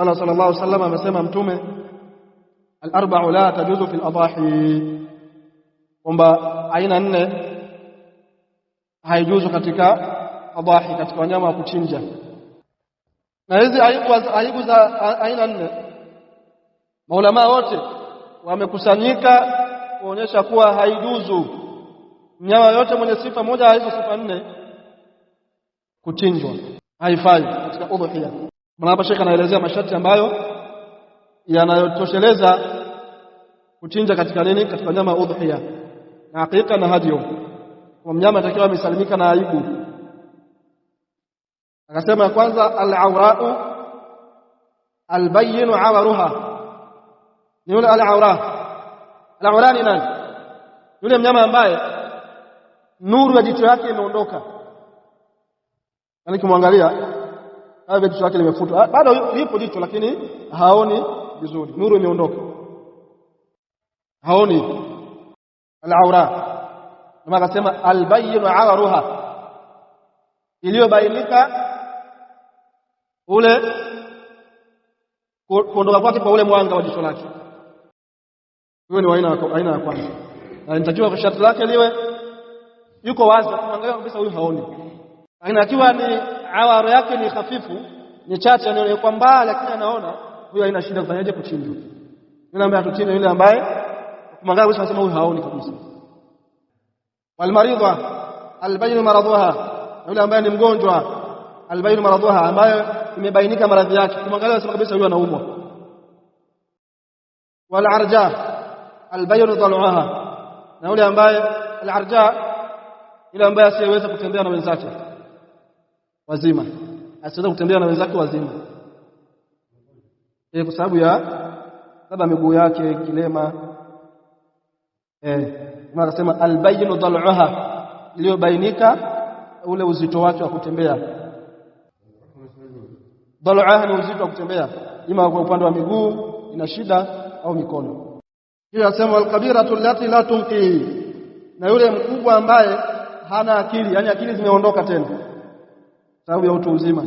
Qala sallallahu alaihi wasallam, amesema Mtume, al-arba'u la tajuzu fil adahi, kwamba aina nne haijuzu katika adahi, katika wanyama wa kuchinja. Na hizi aibu za aina nne maulama wote wamekusanyika kuonyesha kuwa haijuzu mnyama yote mwenye sifa moja ya hizo sifa nne kuchinjwa, haifai katika udhiya. Maana hapa Sheikh anaelezea masharti ambayo yanayotosheleza kuchinja katika nini, katika nyama ya udhiya na hakika na hadiyo, kwa mnyama atakiwa amesalimika na aibu. Akasema kwanza, al-awra'u albayinu awaruha, ni yule al-awra. Al-awra ni nani? Yule mnyama ambaye nuru ya jicho yake imeondoka, yaani kimwangalia hapo jicho lake limefutwa, bado lipo jicho lakini haoni vizuri, nuru imeondoka, haoni. Al-awra ndio akasema albayinu awaruha, iliyobainika ule kuondoka kwake kwa ule mwanga wa jicho lake. Huyo ni aina ya kwanza, na inatakiwa kwa sharti lake liwe yuko wazi, kuangalia kabisa huyu haoni. Lakini akiwa ni awaro yake ni hafifu, ni chache, ni kwa mbali, lakini anaona, huyo haina shida kufanyaje, kuchinjwa. Yule ambaye hatuchinjwa, yule ambaye kumwangalia kabisa anasema huyu haoni kabisa. Walmaridha albayinu maradhuha, yule ambaye ni mgonjwa, albayinu maradhuha, ambaye imebainika maradhi yake, kumwangalia anasema kabisa huyu anaumwa. Walarja albayinu dhaluha, na yule ambaye alarja, yule ambaye asiyeweza kutembea na wenzake wazima, asiweza kutembea na wenzake wazima, kwa sababu ya labda miguu yake kilema. Akasema albayinu dhaluha, iliyobainika ule uzito wake wa kutembea. Dhaluha ni uzito wa kutembea, ima kwa upande wa miguu ina shida au mikono. Hiyo anasema alkabiratu allati la tunqi, na yule mkubwa ambaye hana akili, yani akili zimeondoka tena sababu ya utu uzima.